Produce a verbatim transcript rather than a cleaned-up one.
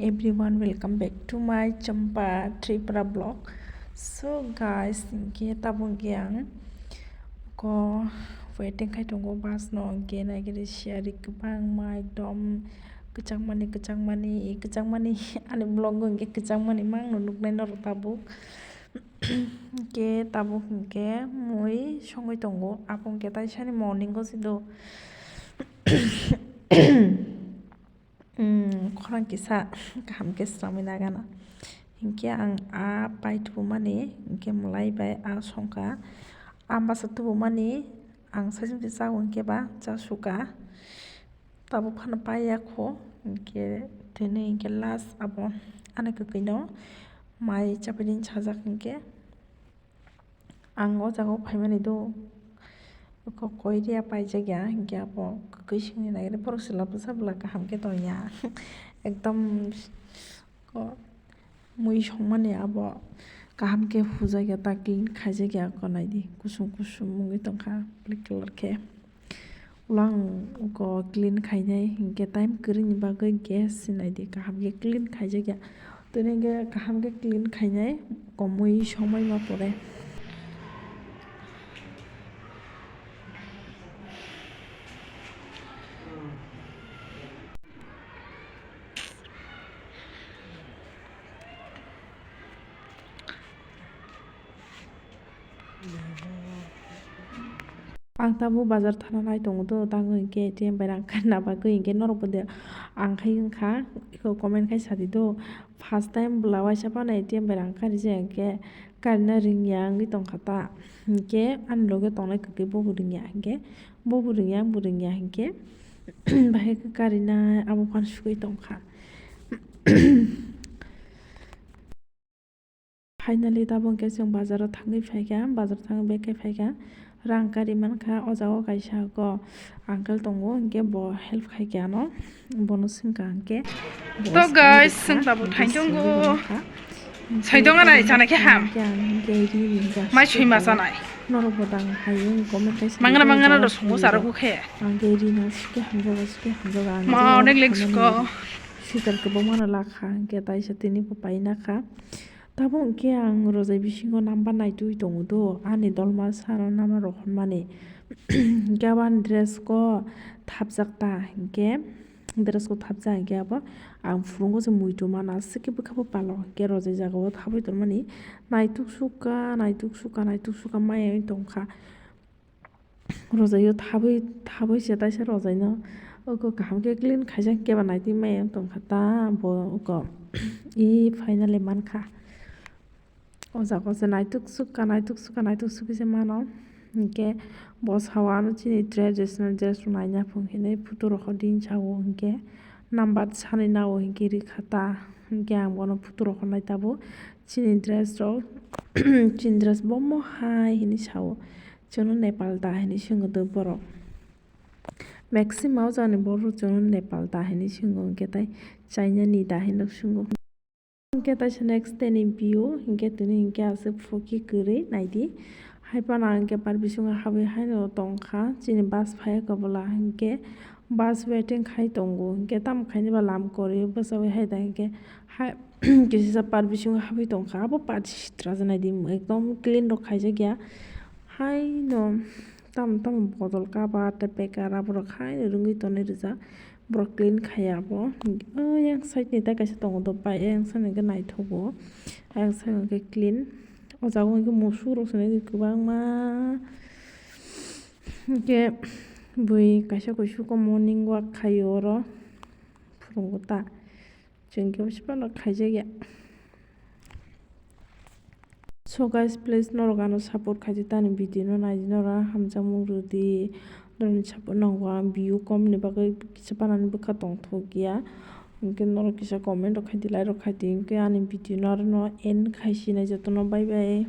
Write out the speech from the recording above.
Everyone, welcome back to my Champa Tripura vlog. So guys, hinkhe tabuk hinkhe ang ko waiting khai tongo bus no, hinkhe naikhe siyari kwbangma ekdom kwchangmani, kwchangmani, kwchangmani ani vlog o hinkhe kwchangmani mangno nuknai norok tabuk. Hinkhe tabuk hinkhe mui songwi tongo, abo hinkhe taisani morning o se do. Khorang kisa kaham khe swnamwi nagana. Hinkhe ang a pai tubumani, hinkhe mwlai bai a songkha. A bwsa tubumani ang saichung se chago hinkhe ba chasukha. Tabuk phano paiya kho, hinkhe tini hinkhe last abo ani kwkwi no mai chapai din sajak hinkhe. Ang o jaga o phaimani do, kok koiria paijak ya, hinkhe abo kwkwi singni nai rw, borok chwla bwsa bwla kaham khe tong ya, ekdom ko mui songmani abo kaham khe hujak ya, ta clean khaijak ya, ko nai di kusum kusum wngwi tong kha black colour khe. Ulo ang uko clean khainai hinkhe time kwrwini bagwi gas se naidi, kaham khe clean khaijak ya. Tini hinkhe kaham khe clean khainai, komui somoi ma pore. Ang tabuk bazar thana nai tongo do, tango hinkhe A T M bai rang karna bagwi hinkhe norok bo de ang khai wngkha, eko comment khai sadi do. First time bwla waisa phano A T M bai rang karijak hinkhe karina ringya wngwi tongkha ta, hinkhe ani loge tongnai kwkwi bobo ringya hinkhe, bobo ringya, angbo ringya hinkhe, bahai khe karinai abo phano sugwi tongkha. Finally, tabuk hinkhe chwng bazaro thangwi phaikha, bazaro thangwi bag khai phaikha, rang kari mankha. O jaga o kaisa ko uncle tongo, hinkhe bo help khaikha ano, bono swngkha hinkhe. To guys, chwng tabuk thai tongo. Saidong anai chana khe ham. Mai sui ma chanai. Norok bo dang hai wng comment kaisa. Mangana mangana ro songo charo khe. Ang khe ri na sike hamjago, sike hamjago, ang ma onek link suko. Sweater kwbangma no lakha, hinkhe taisa tini bo paina kha. Tabuk hinkhe ang rojai bisingo number naitugwi tongo do, ani dolma sano number rok hwnmani. Hinkhe abo ani dress ko thapjak ta, hinkhe dress ko thapjak hinkhe abo ang phurungo se muitu mana, aswk khe bwkha bo palo, hinkhe rojai jaga o thabwi tongmani. Naituk sukha, naituk sukha, naituk sukha maya wng tongkha. Rojai o thabwi, thabwi se taisa rojai no. Oko kaham khe clean khaijak, khe ba naitwi maya wng tongkha ta bo oko. E finally mankha. O jaga o se naituk sukha, naituk sukha, naituk sukhi se mano. Hinkhe bo sao ano chini traditional dress rok naina phung hinwi photo rok ho din sao, hinkhe number sanwi nao hinkhe rikha ta. Hinkhe ang bono photo rok ho nai tabuk. Chini dress rok, chini dress bomo hai hinwi sao. Chwngno Nepal da hinwi swngo do borok. Maximum o jagani borok chwngno Nepal da hinwi swngo, hinkhe tai China ni da hinwi swngo. Hinkhe taisa next day ni view, hinkhe tini hinkhe aswk phuki kwrwi naidi. Hai phano ang hinkhe par bisingo habwi haino tongkha, chini bus phaiya kwbla, hinkhe bus waiting khai tongo, hinkhe tamo khaini ba lam kwrwi bwchaui hai da hinkhe hai. Kisa par bisingo habwi tongkha, abo par sitra se naidi, ekdom clean rok khaijak ya. Haino tamo tamo bottle cover tei packet rok haino rwngwi tonwi rijak, borok clean khaiya abo. Ayang side ni tai kaisa tongo do pai, ayang side ni hwnkhe naithogo, ayang side ni hwnkhe clean. O jaga o hwnkhe musuk rok se naidi kwbangma, hinkhe bui kaisa kuisugo morning walk khaio oro phwrwngo ta. Chwng khe bwswk phano khaijak ya. So guys, please norok ano support khaidi, tani video no naidi, norok hamjakmung rwdi, norokni support nango. Ang view kom ni bagwi kisa panani bwkha tongthok ya, hinkhe norok kisa comment rok khaidi, like rok khaidi, hinkhe ani video no aro no end khai sinai jotono bye bye.